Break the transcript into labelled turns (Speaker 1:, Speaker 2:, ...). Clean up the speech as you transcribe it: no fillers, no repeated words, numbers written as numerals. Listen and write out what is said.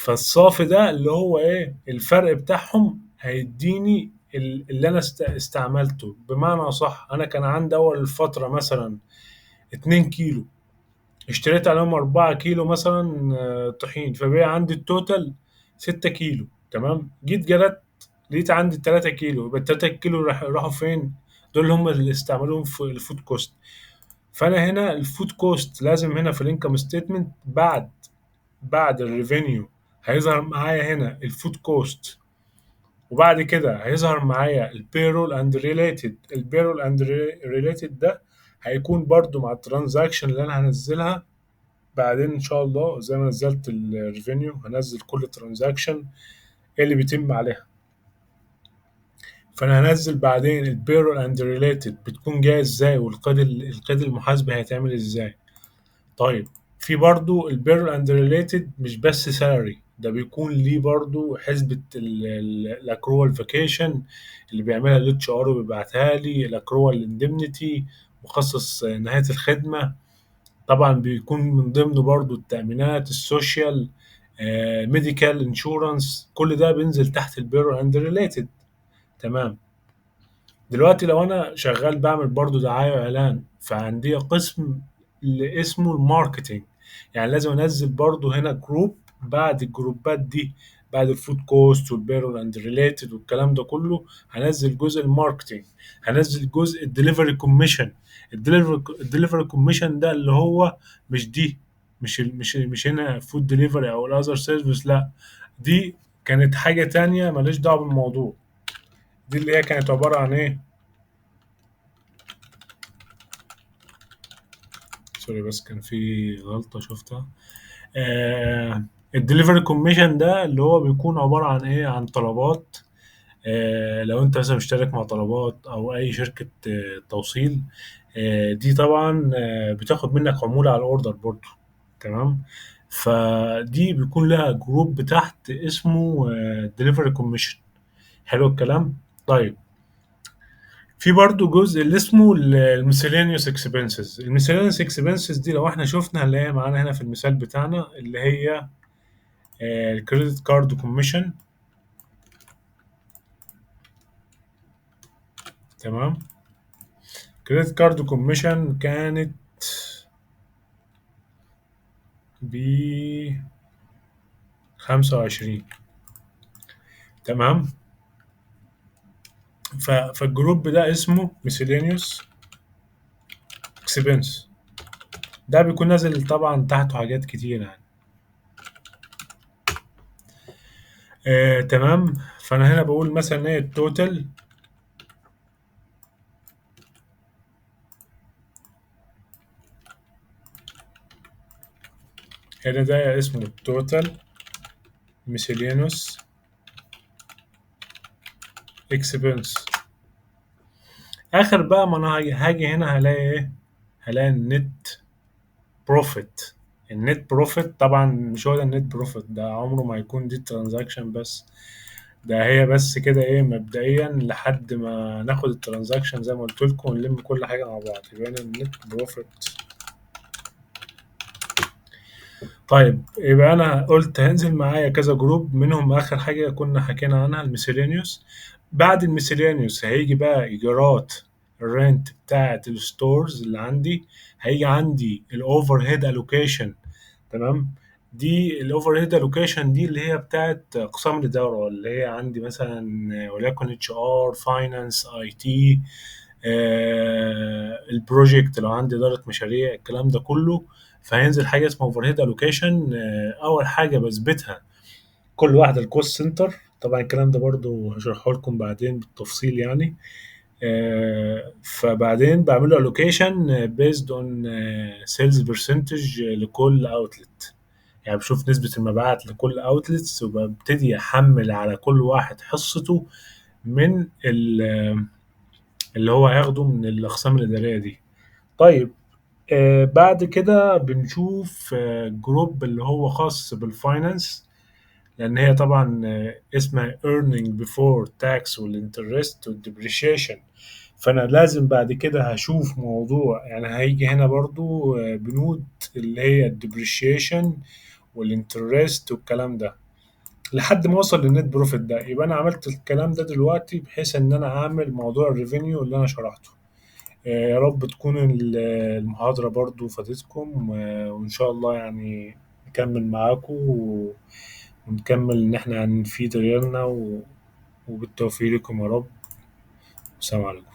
Speaker 1: فالصافي ده اللي هو ايه الفرق بتاعهم هيديني اللي انا استعملته. بمعنى صح، انا كان عندي اول الفترة مثلا 2 كيلو، اشتريت عليهم 4 كيلو مثلا طحين، فبقى عندي ال total 6 كيلو. تمام، جيت جرت لقيت عندي 3 كيلو، يبقى 3 كيلو راحوا فين؟ دول اللي هم اللي استعملوهم في ال food cost. فانا هنا ال food cost لازم هنا في ال income statement بعد ال revenue هيظهر معايا هنا ال food cost، وبعد كده هيظهر معايا ال payroll and related. ال payroll and related ده هيكون برضو مع ال transaction اللي انا هنزلها بعدين ان شاء الله. زي ما نزلت ال revenue هنزل كل transaction اللي بيتم عليها. فانا هنزل بعدين ال payroll and related بتكون جاية ازاي، والقيد القيد المحاسبي هيتعمل ازاي. طيب في برضو ال payroll and related مش بس salary، ده بيكون ليه برضو حسبة ال accrual vacation اللي بيعملها ال HR وبيبعتها لي، ال accrual indemnity مخصص نهاية الخدمة، طبعا بيكون من ضمنه برضو التأمينات، ال social، medical insurance، كل ده بينزل تحت ال payroll and related. تمام، دلوقتي لو انا شغال بعمل برضو دعاية واعلان، فعندي قسم اللي اسمه ال marketing، يعني لازم انزل برضو هنا group بعد الجروبات دي، بعد ال food cost وال payroll and related والكلام ده كله، هنزل جزء ال marketing، هنزل جزء ال delivery commission. ال delivery commission ده اللي هو مش دي، مش ال مش مش هنا food delivery او ال other service، لا دي كانت حاجة تانية ماليش دعوه بالموضوع. دي اللي هي كانت عبارة عن ايه؟ sorry بس كان في غلطه شفتها. ال delivery commission ده اللي هو بيكون عبارة عن ايه؟ عن طلبات. لو انت مثلا مشترك مع طلبات او اي شركة توصيل، دي طبعا بتاخد منك عمولة على ال order برضو. تمام، فدي بيكون لها group تحت اسمه delivery commission. حلو الكلام. طيب في برضو جزء اللي اسمه ال miscellaneous expenses. ال miscellaneous expenses دي لو احنا شفنا اللي هي معانا هنا في المثال بتاعنا اللي هي ال credit card commission. تمام، credit card commission كانت ب 25. تمام، فال group ده اسمه miscellaneous expense، ده بيكون نازل طبعا تحته حاجات كتير يعني. تمام، فانا هنا بقول مثلا ايه ال total هنا ده اسمه ال total miscellaneous expense. اخر بقى ما انا هاجي هنا هلاقي ايه؟ هلاقي ال net profit. ال net profit طبعا مش هو ده ال net profit، ده عمره ما هيكون دي ال transaction بس، ده هي بس كده ايه مبدئيا لحد ما ناخد ال transaction زي ما قلت لكم ونلم كل حاجة مع بعض، يبقى هنا ال net profit. طيب يبقى انا قلت هينزل معايا كذا group، منهم اخر حاجة كنا حكينا عنها ال miscellaneous. بعد ال miscellaneous هيجي بقى ايجارات ال rent بتاعت ال stores اللي عندي، هيجي عندي ال overhead allocation. تمام، دي ال overhead allocation دي اللي هي بتاعت اقسام الادارة، اللي هي عندي مثلا وليكن HR، finance، IT، ال project لو عندي ادارة مشاريع، الكلام ده كله. فهينزل حاجة اسمها overhead allocation. اول حاجة بثبتها كل واحدة ال cost center، طبعا الكلام ده برضو هشرحه لكم بعدين بالتفصيل يعني. فبعدين بعمل له allocation based on sales percentage لكل outlet، يعني بشوف نسبة المبيعات لكل outlets وببتدي احمل على كل واحد حصته من اللي هو هياخده من الاقسام الادارية دي. طيب بعد كده بنشوف group اللي هو خاص بال finance، لان هي طبعا اسمها earning before tax وال interest وال depreciation. فانا لازم بعد كده هشوف موضوع، يعني هيجي هنا برضو بنود اللي هي ال depreciation وال interest والكلام ده. لحد ما اوصل لل net profit ده. يبقى انا عملت الكلام ده دلوقتي بحيث ان انا اعمل موضوع ال revenue اللي انا شرحته. يا رب تكون المحاضرة برضو فادتكم، وإن شاء الله يعني نكمل معاكم ونكمل إن إحنا نفيد غيرنا، وبالتوفيق لكم يا رب. والسلام عليكم.